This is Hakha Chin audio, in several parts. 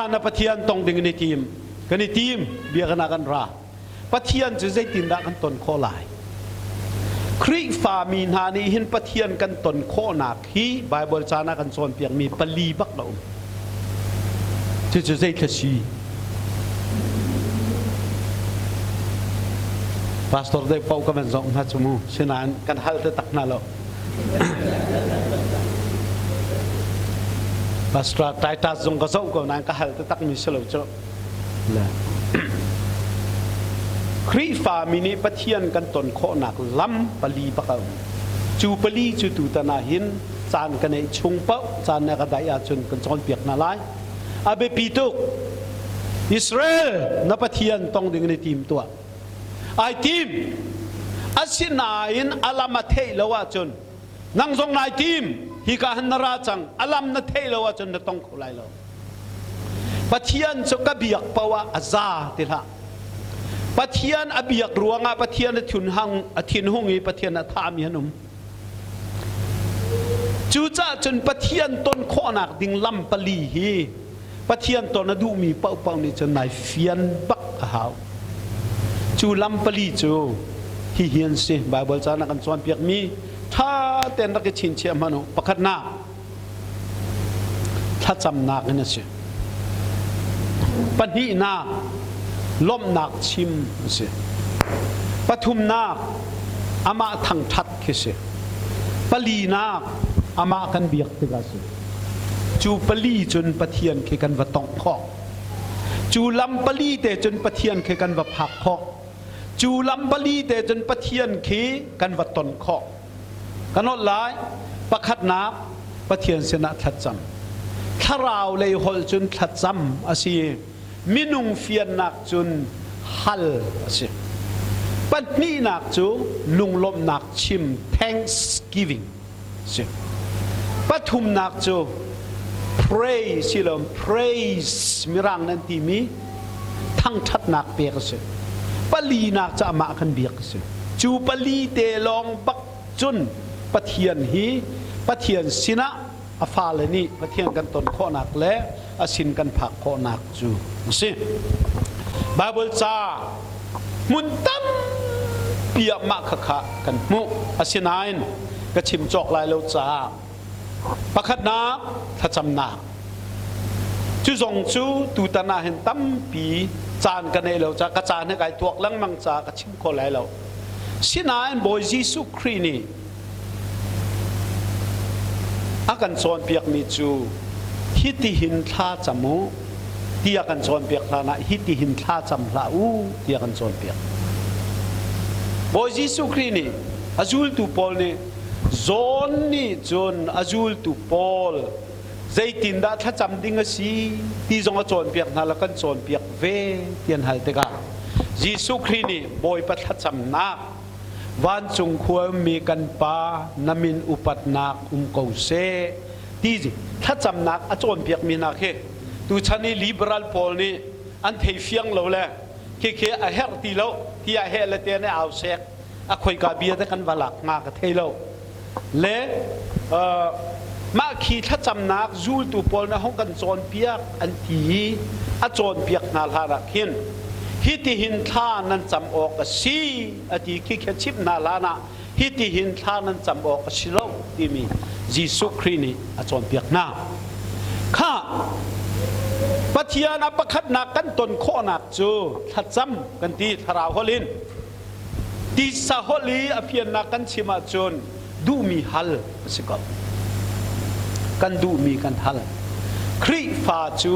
Bawipa na Pathian tong ding in i tim. Kan i tim, biakinn ah kan ra. Pathian cu zeitindah kan ton khawh lai? Khrihfa mi hna nih hin Pathian kan ton khawhnak hi Baibal caan ah kan cawnpiakmi pali bak a um. Cucu zeithla si? Pastor deuh paoh ka van zong hna cu mu. Sinain kan hal te tak hna lo. Pastor Titus zong ka zoh ko nain ka hal te takmi si lo cu. Khrihfa mi nih Pathian kan ton khawhnak lam pali bak a um. Cu pali cu tutan ah hin caan ka neih chung paoh caan na ka daih ahcun kan cawnpiak hna lai. A biapi tuk. Israel na Pathian tong ding in i tim tuah. Ai tim. Asinain a lam a theih lo ahcun nang zong nai tim hika han na ra cang a lam na theih lo ahcun na tong kho lai lo. Pathian cu ka biak paoh ah a za ti hlah. Pathian a biak ruangah Pathian a thinhung, a thinhung i Pathian a thahmi an um. Cucaah cun Pathian ton khawhnak ding lam pali hi Pathian ton a duhmi paohpaoh nih cun nai fian bak a hau. Cu lam pali cu hihi an si. Baibal ca na kan cawnpiakmi ṭha tein rak i chinchiah hmanh u. Pakhatnak, thlacamnak in a si. Pahnihnak, lawmhnak chim a si. Pathumnak, amah thangṭhat khi si. Palinak, amah kan biak tikah a si. Cu pali cun Pathian khi kan va tongh khawh. Cu lam pali te cun Pathian khi kan va phak khawh. Cu lam pali te cun Pathian khi kan va ton khawh. Kan holh lai. Pakhatnak, Pathian sinah thlacam. Thlarau lei holh cun thlacam a si. Minung fiannak cun hal a si. Pahnihnak cu lunglawmhnak chim thanksgiving si. Pathumnak cu pray silo praise mirang nan timi thangṭhatnak pek a si. Palinak cu amah kan biak a si. Cu pali te lawng bak cun Pathian hi Pathian sinah a fale nih Pathian kan ton khawhnak le a sin kan phak khawhnak cu a si. Bible ca hmun tampi ah mah khakha kan hmuh. Asinain ka chim cawk lai lo caah Pakhatnak, thlacamnak. Cu zong cu tutan ah hin tampi caan ka nei lo ca ka caan he kai tuak lengmang ca ka chim kho lai lo. Sinain Bawi Jesuh Khrih nih a kan cawnpiakmi cu hitihin thla cam u ti a kan cawnpiak hlan ah hitihin thla cam hlah u ti a kan cawnpiak. Bawi Jesuh Khrih nih a zultu pawl nih John nih cun a zultu pawl zeitindah thlacam ding a si ti zong a cawnpiak hna le kan cawnpiak ve ti an hal tikah Jesuh Khrih nih Bawipa thlacamnak vancung khua ummi kan Pa na min upatnak um ko seh ti thlacamnak a cawnpiakmi hna khi tuchan i liberal pawl nih an thei fiang lo le khikhi a herh ti lo tiah heh le te nih au sek a khoika bia te kan va lak hnga ka thei lo le mah khi thlacamnak zultu pawl na hong kan cawnpiak an ti i a cawnpiak hna hlan ah khin hitihin thla nan cam awk a si a ti khi kha chimh hna hlan ah hitihin thla nan cam awk a si lo timi Jesuh Khrih nih a cawnpiak hna kha Pathian a pakhatnak kan ton khawhnak cu thlacam kan ti thlarau holh in Tisa holh i a fiannak kan chim ahcun duhmi hal a si ko. Kan duhmi kan hal. Khrihfa cu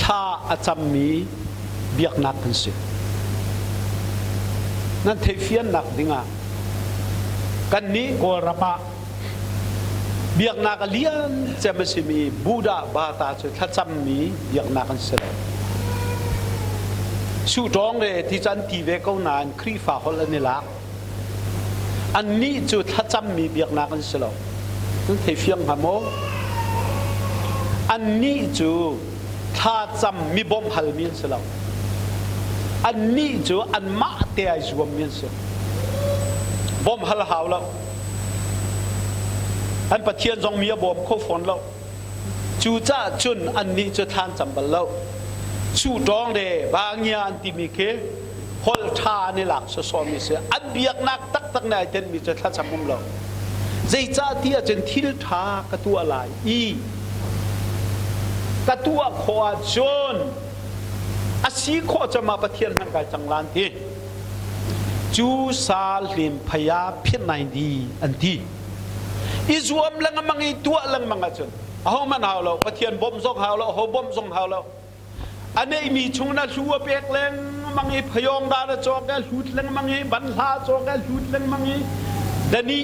thla a cammi biaknak kan si. Nan theihfiannak dingah kannih Kawlram ah biaknak a lian cem a simi Buddha Bata cu thlacammi biaknak an si lo. Suhtawng le ti cu an ti ve ko nain Khrihfa holh an i lak. Annih cu thlacammi biaknak an si lo. Nan thei fiang hnga maw? Annih cu thlacam mi bawmh halmi an si lo. Annih cu anmah te ai zuammi an si. Bawmh hal hau lo. An Pathian zong mi a bawm kho fawn lo. Cucaah cun annih cu thlan cam bal lo. Cu ṭawng le bangia an timi khi holh ṭha an i lak sawsawmi si. An biaknak taktak nih ai tenhmi cu thlacam um lo. Zeicah ti ahcun thil ṭha ka tuah lai i ka tuah khawh ahcun a si khawh cama Pathian hmanh kai cang lan ti. Cu sa hlim phaya phit nai di an ti. I zuam lengmang i tuah lengmang ahcun ahohmanh hau lo, Pathian bawmh zong hau lo, ho bawmh zong hau lo. A neihmi chung na hlu a pek lengmang i phayawng dan a cawk i hlut lengmang i banhla a cawk i hlut lengmang i dani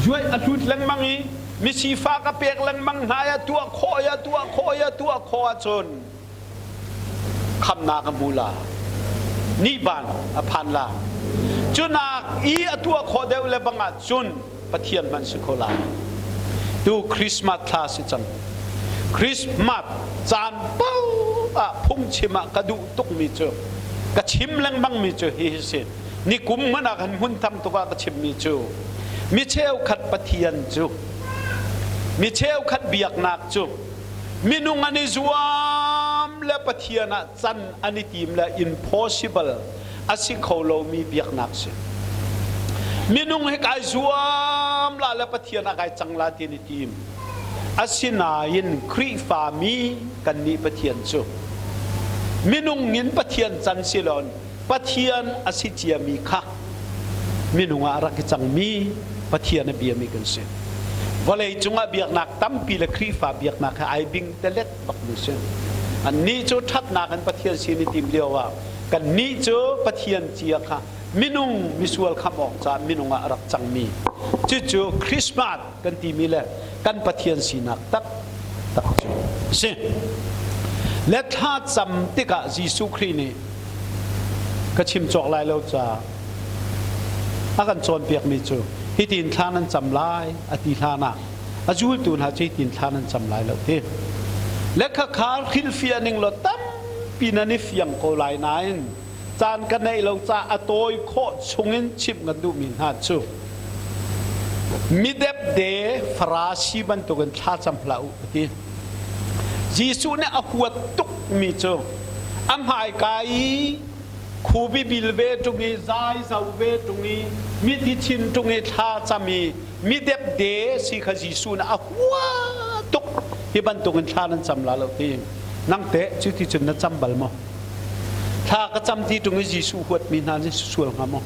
zuaih a hlut lengmang i misifak a pek lengmang hna i a tuah khawh i a tuah khawh i a tuah khawh ahcun khamnak a hmu la nihban a phan la cunak i a tuah khawh deuh le bang ah cun Pathian hmanh si kho lai tu Christmas thla si cang Christmas caan paoh ah phungchim ah ka duh tukmi cu ka chim lengmang mi cu hi hi si ni kum hmanh ah kan hmun tam tuk ah ka chimmi cu mi cheukhat Pathian cu mi cheukhat biaknak cu minung an i zuam le Pathian ah can an i tim le impossible a si kho lomi biaknak si. Minung hi kai zuam la le Pathian ah kai cang la ti an i tim. Asinain Khrihfami kannih Pathian cu minung in Pathian can si loin Pathian a si ciami kha minung ah a rak i cangmi Pathian a biami kan si. Vawlei cungah biaknak tampi le Khrihfa biaknak he ai bing telet bakmi si. Annih cu ṭhatnak in Pathian sin i tim lio ah kannih cu Pathian cia kha minung misual khamh awk caah minung ah a rak cangmi cucu Christmas kan timi le kan Pathian sinak taktak cu si. Le thla cam tikah Jesuh Khrih nih ka chim cawk lai lo ca a kan cawnpiakmi cu hitin thla nan cam lai a ti hlan ah a zultu hna cu hitin thla nan cam lai lo ti. Le khakha hrilhfiah ning law tampi nan i fiang ko lai nain caan ka neih lo ca a tawi khawh chungin chimh kan duhmi hna cu midepde Farasi bantukin thlacam hlah u a ti. Jesuh nih a huat tukmi cu a hmaika i khubi bil ve ṭung i zai zo ve ṭung i mithi thin ṭung i thla cam i midepde si kha Jesuh nih a hua tuk. Hi bantukin thla nan cam la lo ti. Nang teh cuti cun na cam bal maw? Thla ka cam ti ṭung i Jesuh huatmi hna nih sual hnga maw?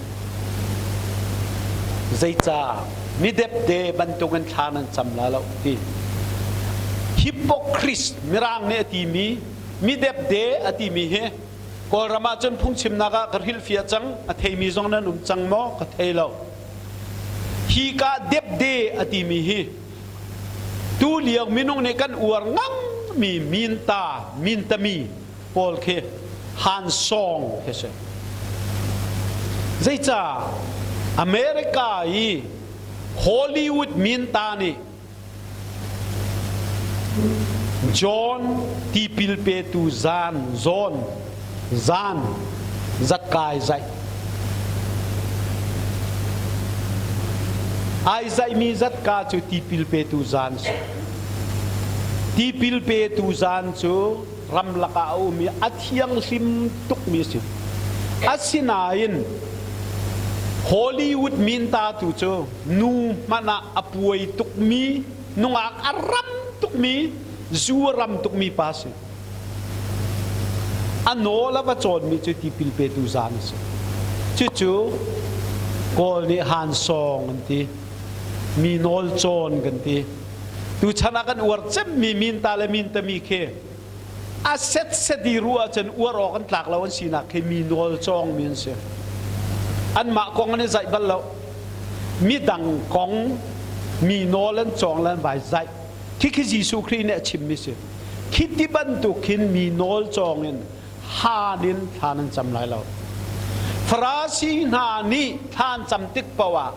Zeicah mi depde bantukin thla nan cam la lo ti. Hypocrite Mirang nih a timi mi depde a timi hi Kawlram ah cun phungchimnak ah ka hrilhfiah cang a theimi zong nan um cang maw ka thei lo. Hi ka depde a timi hi tu lio minung nih kan uar ngangmi minta mintami pawl khi Han Song khi si. Zeicah America i Hollywood minta nih John tipil petu zan zawn zan zatkai zaih ai zaihmi zatka cu tipil petu zan si. Tipil petu zan cu ramlak ah a um i a thianghlim tukmi a si. Asinain Hollywood minta tu cu nu hmanh ah a puai tukmi, nungak a ram tukmi, zu a ram tukmi pa a si. A nawl a va cawnmi cu tipil petu zan a si. Cucu Kawl nih Han Song an ti. Mi nawl cawn kan ti. Tuchan ah kan uar cemmi minta le mintami khi a setset i ruah ahcun uar awk an tlak lo an sinak khi mi nawl cawngmi an si. Anmah kong an i zaih bal lo. Midang kong mi nawl an cawng le an vai zaih. Khi khi Jesuh Khrih nih a chimmi si. Khi ti bantuk khin mi nawl cawng in haan in thla nan cam lai lo. Farasi hna nih thla an cam tik paoh ah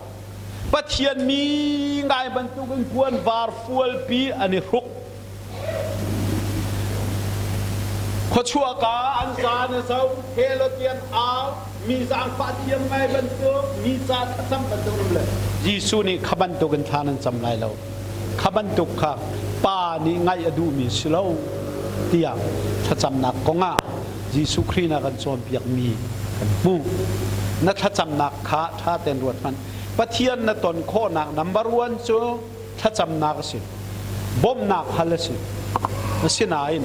Pathian mi ngai bantukin puan var fualpi an i hruk. Khuachuah ka an zan a zo, helot an au, mi zaangfah thiam ngai bantuk, mi ca thlacam bantuk um le Jesuh nih kha bantukin thla nan cam lai lo. Kha bantuk kha. Pa nih ngaih a duhmi si lo tiah thlacamnak kongah Jesuh Khrih na kan cawnpiakmi kan hmuh. Na thlacamnak kha ṭha tein ruat hmanh. Pathian na ton khawhnak number one cu thlacamnak a si. Bawmhnak hal a si. Asinain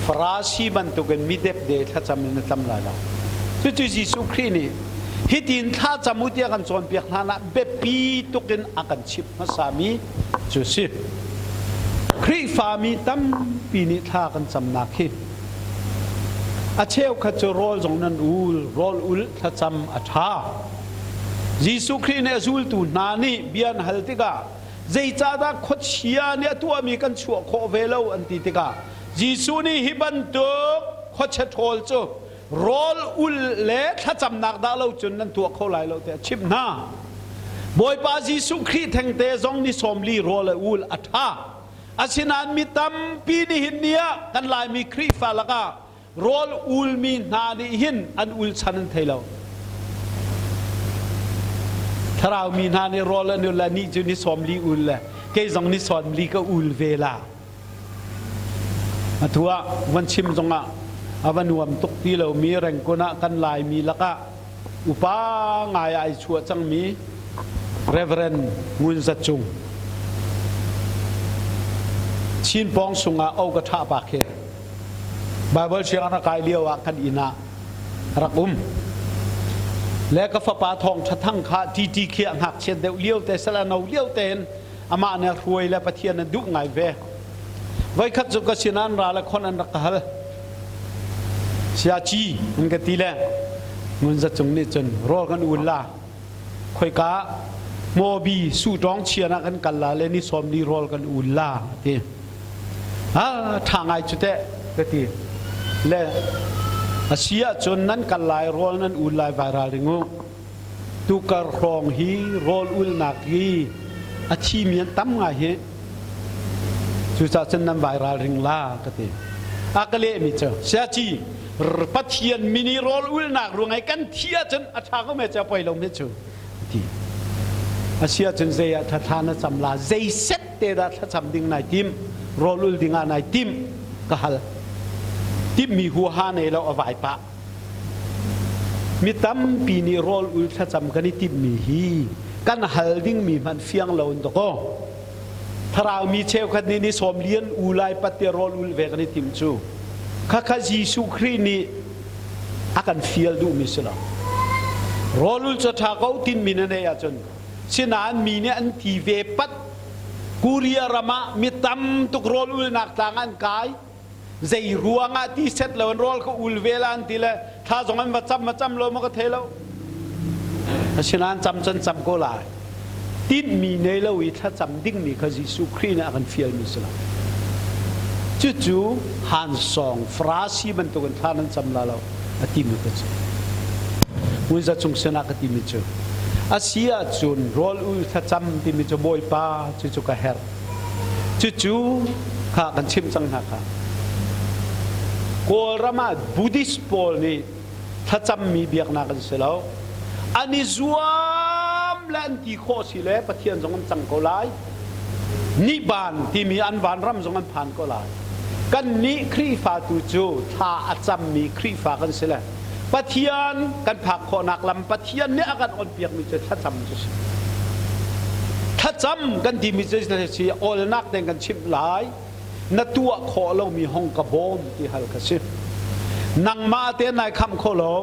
Farasi bantukin mi depde thlacam in na tlam lai lo. Cucu Jesuh Khrih nih hitin thlacam u tiah kan cawnpiak hna ah biapi tukin a kan chimh hmasami cu si. Khrihfami tampi nih thla kan camnak hi a cheukhat cu rawl zong nan ul, rawl ul thlacam a ṭha. Jesuh Khrih nih a zultu hna nih bia an hal tikah zeicahdah khuachia nih a tuahmi kan chuah khawh ve lo an ti tikah Jesuh nih hi bantuk khuachia ṭhawl cu rawl ul le thlacamnak dah lo cun nan tuah kho lai lo tiah a chimh hna. Bawipa Jesuh Khrih thengte zong ni 40 rawl a ul a ṭha. Asinain mi tampi nihin ni ah kan Laimi Khrihfa lakah rawl ulmi hna nih hin an ul chan an thei lo. Thlarau mi hna nih rawl an ul le ni cu ni 40 ul le kei zong ni 40 ka ul ve la. Atu ah van chim zongah a va nuam tuk ti lomi Rengkun ah kan Laimi lakah upa ngai ai chuah cangmi Reverend Ngun Za Cung Chin pawng sungah o ka ṭha pak hi Bible sianginn a kai lio ah kan inn ah rak um. Le ka fapa thawng ṭha thang kha TT khi a ngakchiat deuh lio te sala no lio tein amah nih hruai le Pathian an duh ngai ve. Voikhat cu ka sinah an ra le khon an rak ka hal. Siaci an ka ti le Ngun Za Cung nih cun rawl kan ul la. Khoika hmawbi suṭawng chian ah kan kal la le ni 40 rawl kan ul la ti. Ah ṭha ngai cu teh ka ti. Le a si ahcun nan kal lai rawl nan ul lai vai ralring u. Tukar hrawng hi rawl ulnak hi a thimi an tam ngai hi. Cucaah cun nan vai ralring la ka ti. A ka lehmi cu siaci Pathian min i rawl ulnak ruang i kan thi ahcun a ṭha ko me cu a poi lo me cu ti. A si ahcun zei ah thla na cam la zei set te dah thlacam ding nai tim rawl ul ding ah nai tim ka hal. Timmi huaha nei lo a vai pah. Mi tampi nih rawl ul thlacam kan i timmi hi kan hal dingmi hmanh fiang lo in dakaw. Thlarau mi cheukhat nih ni sawm lian u lai pat te rawl ul ve kan i tim cu. Khakha Jesuh Khrih nih a kan fial duhmi si lo. Rawl ul cu ṭha ko tinmi na neih ahcun sinain mi nih an ti ve pat. Korea ram ah mi tam tuk rawl ulnak tlang an kai. Zei ruangah ti set lo in rawl ka ul ve la an ti le thla zong an va cam va cam lo maw ka thei lo. Asinain cam cun cam ko lai. Tinhmi nei lo i thlacam dingmi kha Jesuh Khrih nih a kan fialmi si lo. Cucu Han Song Farasi bantukin thla nan cam la lo a timi ka cu. Ngunza cung sinah ka timi cu. A si ahcun rawl ul thlacam timi cu Bawipa cucu ka herh. Cucu kha kan chimh cang hna kha. Kawlram ah Buddhist pawl nih thlacammi biaknak an si lo. An i zuam le an ti khawh si le Pathian zong an cang ko lai. Niban timi an vanram zong an phan ko lai. Kannih Khrihfa tu cu thla a cammi Khrihfa kan si le Pathian kan phak khawhnak lam Pathian nih a kan onpiakmi cu thlacam cu si. Thlacam kan timi cu si awlnak tein kan chimh lai. Na tuah khawh lomi hong ka bawm ti hal ka si. Nangmah te nai khamh kho lo.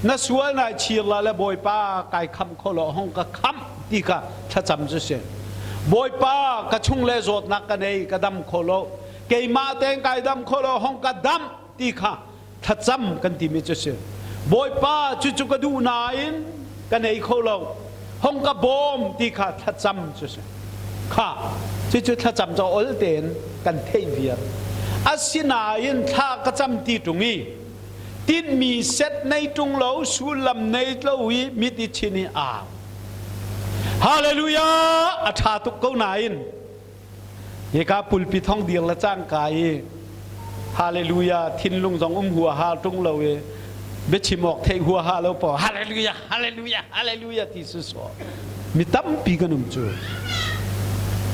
Na sual nai chir la le Bawipa kai khamh kho lo hong ka khamh ti kha thlacam cu si. Bawipa ka chung le zawtnak ka nei ka dam kho lo. Keimah tein kai dam kho lo hong ka dam ti kha thlacam kan timi cu si. Bawipa cucu ka duh nain ka nei kho lo. Hong ka bawm ti kha thlacam cu si. Kha cucu thlacam cu ol tein kan theih viar. Asinain thla ka cam ti ṭung i tinhmi set nei ṭung lo sullam nei lo i mit i chin i au. Hallelujah! A ṭha tuk ko nain Hika pulpi thong dir le cangka i Hallelujah thinlung zong um huaha ṭung lo i biachim awk theih huaha lo paoh Hallelujah Hallelujah Hallelujah ti sawsawh mi tampi kan um cu.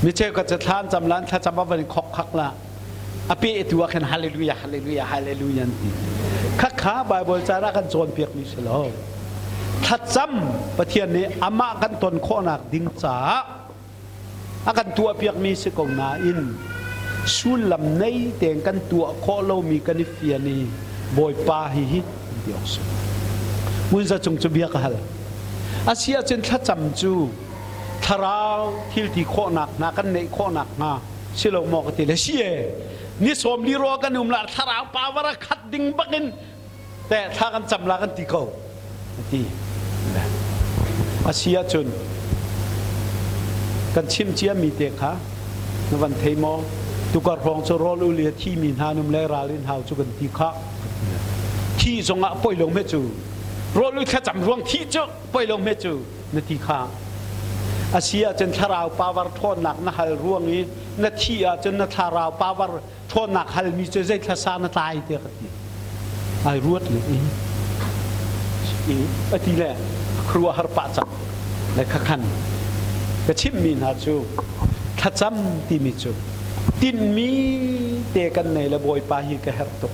Mi cheukhat cu thla an cam la, an thlacam a van khok khak la. A pe tu ah khan hallelujah, hallelujah, hallelujah an ti. Khakha Bible ca ah kan cawnpiak mi si lo. Thlacam Pathian nih amah kan ton khawhnak ding caah a kan tuahpiakmi si ko nain sullam nei tein kan tuah khawh lomi kan i fian i Bawipa hi hi ti awk si. Ngun cung cu bia ka hal. A si ahcun thlacam cu thlarau thil ti khawhnak hna kan neih khawhnak hnga si lo maw ka ti le si e ni sawm li ro kan um la thlarau power a khat ding bakin te thla kan cam la kan ti ko ti a si ahcun kan chim ciami te kha na van thei maw tukar hrawng cu rawl ul i a thimi hna num le ral in hau cu kan ti kha thi zongah poi lo me cu rawl ul thlacam ruang thi cu poi lo me cu na ti kha a si ahcun thlarau power ṭhawnnak na hal ruang i na thi ahcun na thlarau power ṭhawnnak halmi cu zei thlasa na tlai tiah ka ti ai ruat le i a ti le khuaruahhar pah cang le khakhan ka chimhmi hna cu thlacam timi cu tinmi te kan nei le Bawipa hi ka herh tuk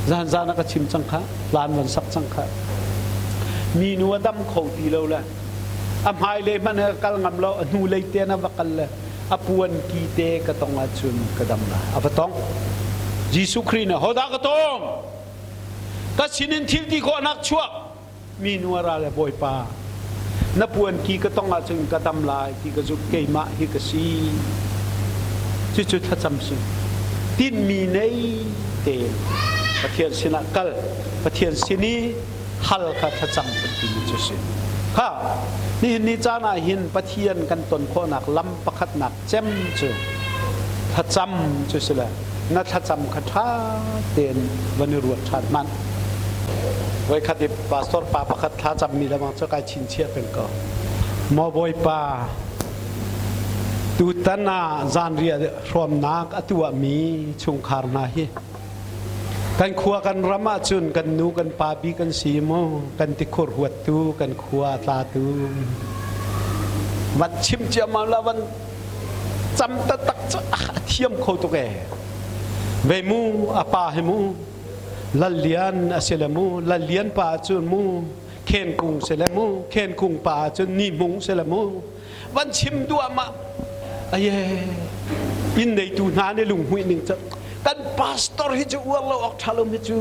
zan zan a ka chim cang kha plan van sak cang kha mi nu a dam kho ti lo le a hmai lei hmanh kal ngam lo a hnu lei te na va kal le a puan ki te ka tong ahcun ka dam lai a va tong Jesuh Khrih nih hodah ka tong ka sinin thil ti khawhnak chuak mi nu a ra le Bawipa na puan ki ka tong ahcun ka dam lai ti ka zumh keimah hi ka si cucu thlacam si tinmi nei tein Pathian sinah kal Pathian sin i hal kha thlacam kan timi cu si. Kha nihin ni caan ah hin Pathian kan ton khawhnak lam pakhatnak cem cu thlacam cu si le na thlacam kha ṭha tein van i ruat ṭhan hmanh. Voikhat i pastor pa pakhat thlacam mi lamang cu kai chinchiah peng ko. Maw Bawipa, tutan ah zanriah hrawmnak a tuahmi chungkhar hna hi Kan khua kan ram ahcun kan nu kan pa bik an si mu kan tikhur huattu kan khua tlatu van chim ciammam la van cam taktak cu a thiam kho tuk ee ve mu a pa hi mu Lallian a si le mu Lallian pa cun mu Khenkung si le mu Khenkung pa cun Ni Hmung si le mu van chim duahmah aye inn neitu hna nih lunghmuih ning cu kan pastor hi cu uar lo awk ṭha lo mi cu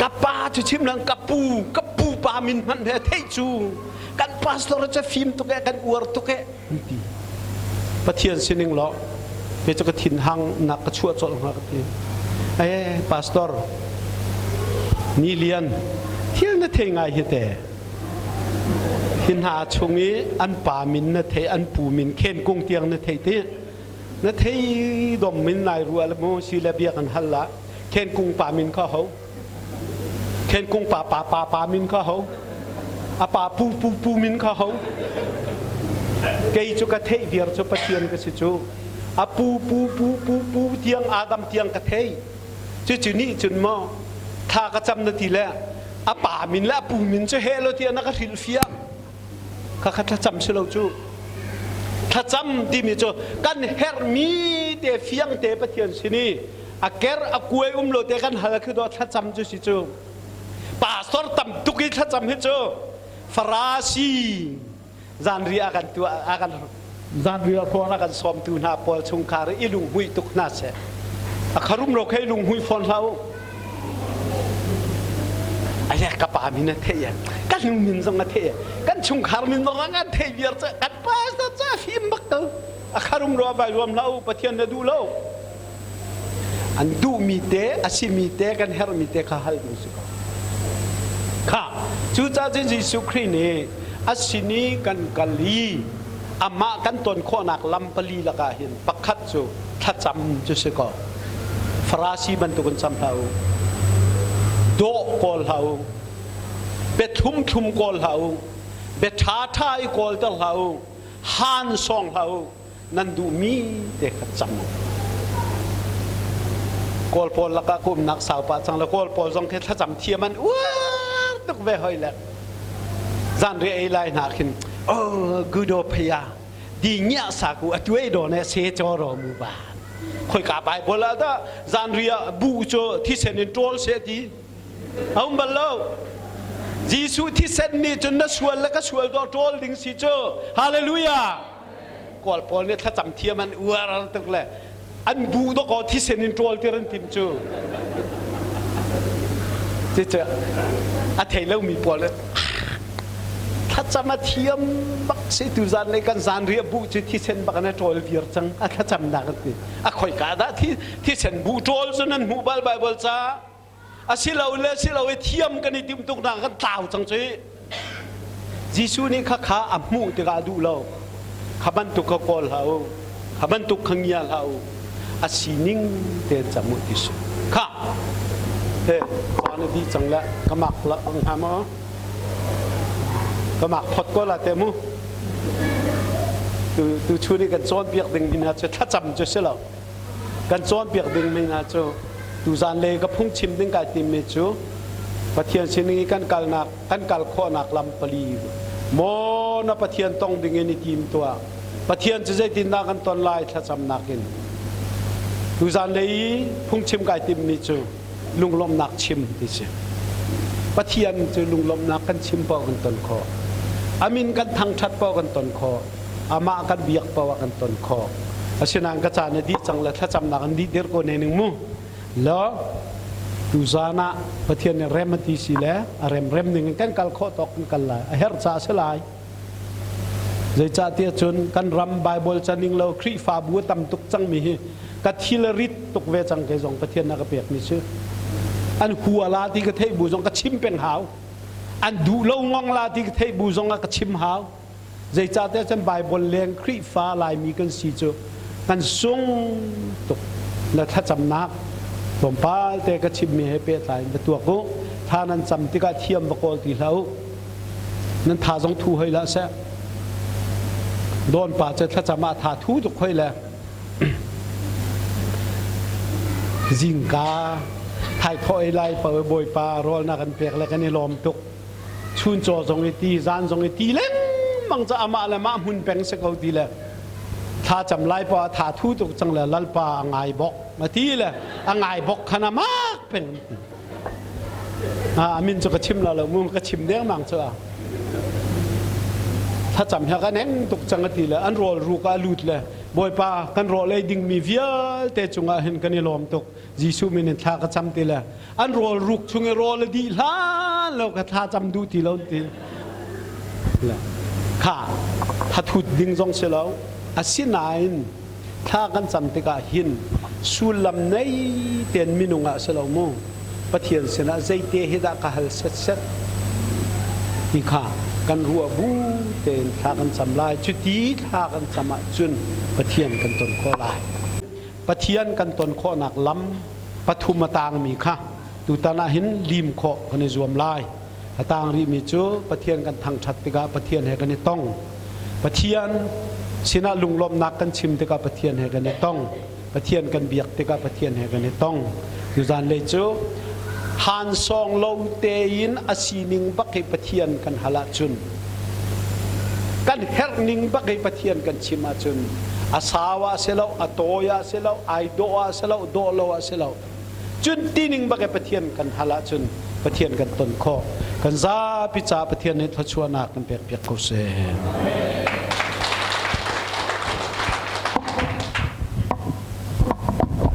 ka pa cu chim lang ka pu ka pu pa min hmanh he theih cu kan pastor cu fim tuk e kan uar tuk e an ti Pathian sining law kei cu ka thin hang nak ka chuah colh hnga ka ti eh pastor ni lian thil na thei ngai hi te Hi hna chung i an pa min na thei, an pu min khenkung tiang na thei ti. Na thei dom min nai rual mu si le bia kan hal la. Khenkung pa min kha ho? Khenkung pa pa pa pa min kha ho? A pa pu pu pu min kha ho? Kei cu ka theih viar cu Pathian ka si cu. A pu pu pu pu pu tiang Adam tiang ka thei. Cucu nih cun maw thla ka cam na ti le a pa min le a pu min cu he lo tiah na ka hrilhfiah kha kha thlacam si lo cu thlacam timi cu kan herhmi te fiang te Pathian sin i a ker a kuai um lo te kan hal khi do thlacam cu si cu pastor tam tuk i thlacam hi cu Farasi zanriah a kan tuah a kan zanriah hrawn a kan sawmtu hna pawl chungkhar i lunghmuih tuk hna seh a kharum ro khei lunghmuih fawn hlah u aya ka pa min a theih kan nu min zong a theih kan chungkhar min zong a kan theih viar ca kan pastor ca fim bak ko a kharum ro vai ruam hlah u Pathian na duh lo An duhmi te, a simi te, kan herhmi te kha hal ding si ko. Kha, cucaah cun Jesuh Khrih nih a sin i kan kal i amah kan ton khawhnak lam pali lakah hin pakhat cu thlacam cu si ko. Farasi bantukin cam hlah u. Dawh kawl hlah u. Bia thlum kawl hlah u. Bia ṭha ṭha i kawlter hlah u. Han sawng hlah u. Nan duhmi te kha cam u. Kawl pawl lakah ka umnak sau pah cang le Kawl pawl zong khi thlacam thiam an uar tuk ve hoi le zanriah ei lai hna khin oh gudo phaya. Di ngia sa ku atuai do ne se cho ro mu ba. Khoika Bible ah dah zanriah bu cu thisen in ṭawl seh ti a um bal lo. Jesuh thisen nih cun na sual le ka sual dawh ṭawl ding si cu. Hallelujah! Kawl pawl nih thlacam thiam an uar tuk le an bu dawkaw thisen in ṭawl tir an tim cu. Cucu a thei lomi pawl nih thlacam a thiam bak si tuzan lei kan zanriah buh cu thisen bak in a ṭawl viar cang a thlacamnak an ti. A khoika dah thisen buh ṭawl cu nan hmuh bal Baibal ca? Asilole silo i thiam kan i timh tuk nak kan tlau cang cu. Jesuh nih khakha a hmuh tikah a duh lo. Kha bantuk kha kawl hlah u. Kha bantuk kha ngia hlah u. A sining tein cam u ti si. Kha he caan a dih cang le ka mak la hnga maw? Ka mak phot ko la te mu. Tu tu chun i kan cawnpiak ding mi hna cu thlacam cu si lo. Kan cawnpiak dingmi hna cu tuzan le ka phungchim ding kai timmi cu Pathian sining i kan kalnak kan kal khawhnak lam pali maw na Pathian tong ding in i tim tuah. Pathian cu zeitindah kan ton lai thlacamnak in. Tuzan lei i phungchim kai timmi cu lunglawmhnak chim ti si. Pathian cu lunglawmhnak kan chim paoh kan ton khawh. A min kan thangṭhat paoh kan ton khawh. Amah kan biak paoh ah kan ton khawh. Asinain ka caan a dih cang le thlacamnak an dih dir ko ne ning mu. Lo tuzaan ah Pathian nih rem a ti si le a rem rem ning in kan kal khawh tawk kan kal lai. A herh caah a si lai. Zeicahtiah cun kan ram Baibal caning lo Khrihfabu a tam tuk cangmi hi ka thil a rit tuk ve cang kei zong Pathian na ka pekmi cu. An hua la ti ka theih bu zong ka chim peng hau. An duh lo ngong la ti ka theih bu zong ah ka chim hau. Zeicahtiah cun Baibal leng Khrihfa Laimi kan si cu kan sung tuk. Na thlacamnak tlawmpal te ka chimmi he pehtlai in va tuak u. Thla nan cam tikah thiam va kawl ti hlah u. Nan tha zong thu hoi hlah seh. Dawn pa cu thlacam ah tha thu tuk hoi le zingka thaithawh ei lai pa bawipa rawl na kan pek le kan i lawm tuk. Chuncaw zong i ti, zan zong i ti lengmang ca amah le mah hmun peng si ko ti le thla cam lai pa tha thu tuk cang le lalpa a ngai bok ma ti le a ngai bok khan a mak peng ti. A min cu ka chim la lo mu ka chim dengmang cu a thlacam he kan eng tuk cang a ti le an rawl ruk ah lut le Bawipa kan rawl ei dingmi vialte cungah hin kan i lawm tuk Jesuh min in thla ka cam ti le an rawl ruk chung i rawl a dih hlan lo ka thla cam duh ti lo ti kha thathut ding zong si lo asinain Thla kan cam tikah hin sullam nei tein minung ah si lo mu Pathian sinah zeite hi dah ka hal setset ti kha kan ruah bu tein thla kan cam lai. Cuti thla kan cam ahcun Pathian kan ton khawh lai. Pathian kan ton khawhnak lam pathum a tangmi kha tutan ah hin lim khawh kan i zuam lai. A tang rihmi cu Pathian kan thangṭhat tikah Pathian he kan i tong. Pathian sinah lunglawmhnak kan chim tikah Pathian he kan i tong. Pathian kan biak tikah Pathian he kan i tong. Tuzan lei cu hansawng lo tein a sining bak hi Pathian kan hal ahcun kan herh ning bak hi Pathian kan chim ahcun a sau ah si lo, a tawi ah si lo, ai dawh ah si lo, dawh lo ah si lo, Cun tining bak i Pathian kan hal ahcun Pathian kan ton khawh. Kan zapi caah Pathian nih thluachuahnak kan pekpiak ko seh.